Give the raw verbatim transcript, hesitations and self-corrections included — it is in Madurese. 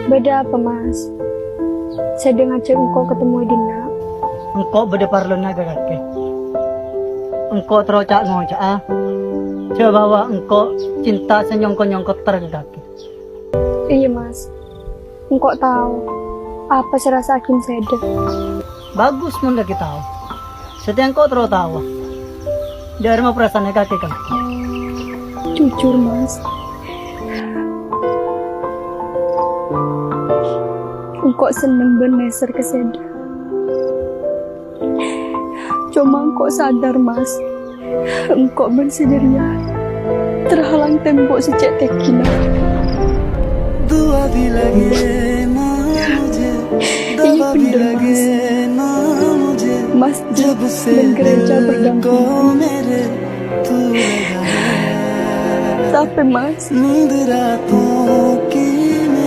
Bâdâ apa, Mas? Sèdhâ ngajhâk engko' katemmo è dinna'. Engko' bâdâ parlona ka kakè. Engko' terro ca'-ngoca'a jhâ' bahwa engko' cinta sè nyongko-nyongko terro ka kakè. Iyâ, Mas. Engko' tao apa sè èrassa'aghi Mas Sèdhâ. Bagus mon kakè tao. Satèya engko' terro taowa dhâ' remma parasaanna kakè ka engko'. Jujur, Mas. Engko' senneng bân nèser ka Sèdhâ. Coma engko' sadar, Mas, engko' bân Sèdhâ rèya terhalang tembok sè cè' tènggina. Iyâ bhendher, Mas. Masjid bân gereja berdampingan. Tapè, Mas,